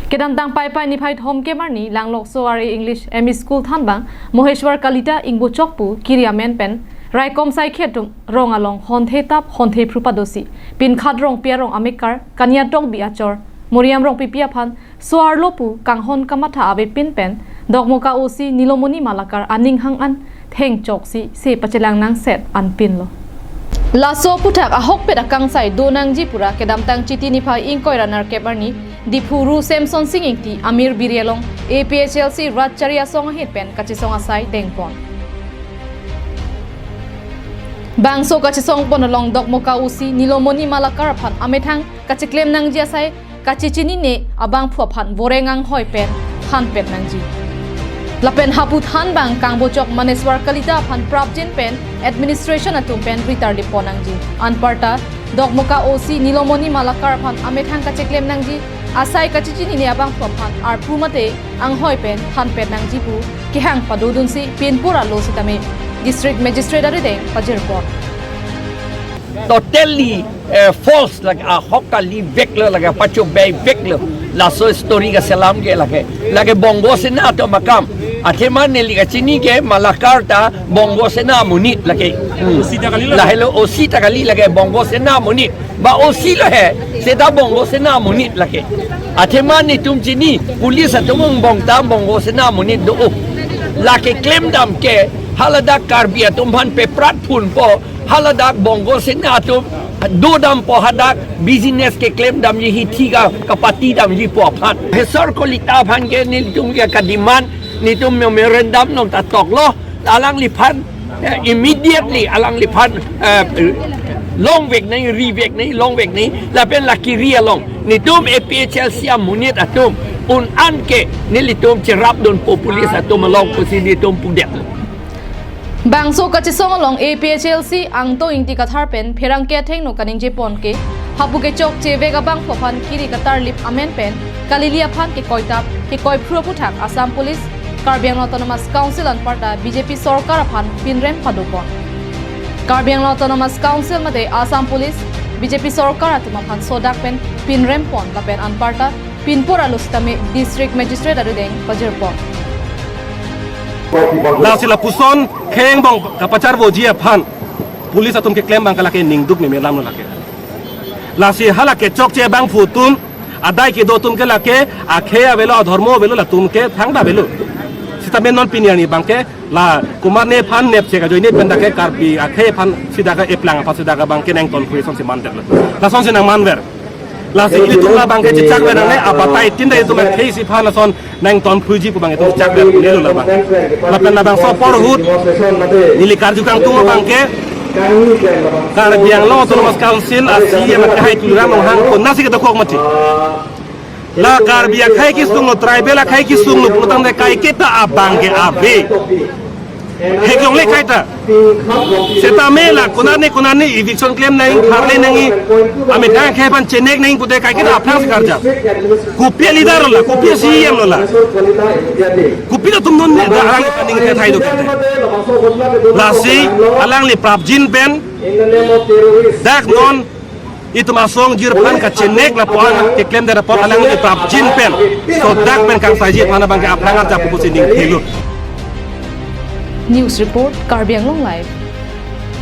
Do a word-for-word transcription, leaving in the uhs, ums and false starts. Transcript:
Kedamtang Paipai niphai thomkep arni Langlokso R A English M E School thanbang Moheshwar Kalita ingbochok pu kiri amen pen raikom saikhi atum rong along honthe tap honthe phru padosi Pinkhat Rongpi arong amekar Kania Tokbi achor Moriam Rongpipi aphan so-arlo pu kanghon kamatha avepin pen Dokmoka O C Nilomoni Malakar aning hang an thengchoksi se pachelang nangset anpinlo. Laso aphuthak ahokpet akangsai do nangji pura kedamtang Chiti niphai ingkoi ra nerkep arni Diphu Ru Semson Sing Ingti Amir Biri along A P H L C Ratchari asong ahin pen kachesong asai dengpon. Bangso kachesong pon along Dokmoka O C Nilomoni Malakar aphan amethang kacheklem nangji asai kachechinine abangphu aphan voreng anghoi pen thanpet nangji. Lapen hapu thanbang kangbochok Moheshwar Kalita aphan prapjin pen administration atum pen ritarlip pon nangji. Anparta Dokmoka O C Nilomoni Malakar aphan amethang kacheklem nangji asai kachechinine abangphu aphan arpu mate anghoi pen thanpet nangji pu kehang padodunsi pinpur arlo sitame District Magistrate arideng pajirpon. Totally eh, false lake, ahok kali veklo lake, pacho bai veklo. Laso story kaselam ke lake. Lake Bongo Sena atum akam. Athema neli kachini ke Malakar ta Bongo Sena amonit lake. Hmm. Lahelo O C ta kali lake Bongo Sena amonit. Ba O C lo he, seta Bongo Sena amonit lake. Athema netum chini, police atum angbong ta Bongo Sena amonit do. Lake klemdam ke, haladak Karbi atum aphan peprat phunpo, haladak Bongo Sena atum dodampo, hadak business keklemdamji, hithi ka kapatidamjipo aphan. Hesor Kalita aphan ke nelitum ke kademand, netum memorandum nong ta toklo, alangliphan eh, immediately alangliphan eh, longvek nangji, rivek nangji, longvek nangji, lapen la kiri along netum A P H L C amonit atum un-an ke nelitum cherapdunpo police atum along pusi netum pudetlo. Bangso kachesong along A P H L C Angtong Ingti Kathar pen pherangke athengno kaningjepon ke hapu kechokche vek abangphu aphan kiri katarlip amen pen kalili aphan kekoitap kekoiphru aphuthak Assam Police, Karbi Anglong Autonomous Council anparta B J P sorkar aphan pinrem padopon. Karbi Anglong Autonomous Council mate Assam Police B J P sorkar atum aphan sodak pen pinrem pon lapen anparta pinpur arlo sitame District Magistrate arideng pajirpon. Lasi lapuson khei angbong kapacharvoji aphan police atum keklem abang ke lake ningduk meme lamlo lake. Lasi hala kechokche abangphu atum adai kedo atum ke lake akhei avelo, adhormo avelo, latum ke thangta avelo. Sitame non pini arni abang ke la komatne aphan nepse kajoine pen dak ke Karbi akhei aphan seta ke eplang aphan seta ke abang ke nangtonphui asonsi mandetlo. Lasonsi nangmanver. Lasi ilitum labang ke chechakver nangne, abatai tin da itum akhei isi aphan lason nangtonphuiji pu abang itum chechakver pune lo labang. Lapen labangso apor ahut neli karju kangtung abang ke Karbi Anglong Autonomous Council a C E M akehai Tuliram Ronghang konatsi kedokok mati. La Karbi akhei kesung lo, tribal akhei kesung lo pulotangte kaiketa abang ke ave. Heklongle kaita. Setame la konane konane eviction klem nangji, tharle nangji, amethang akhei aphan chenek nangji pute kaiketa aphrangsi karjap. Kopi a-leader lo la, kopi a-C E M lo la. Kopi atum non ne da arang aning kethai do kete. Lasi alangli prapjin pen dak non itum asong jirphan kachenek lapu-an keklemdet apot alangli prapjin pen sodak pen kangsaiji aphan abang ke aphrang arjap pusi ningthelo. News report, Karbi Anglong Live.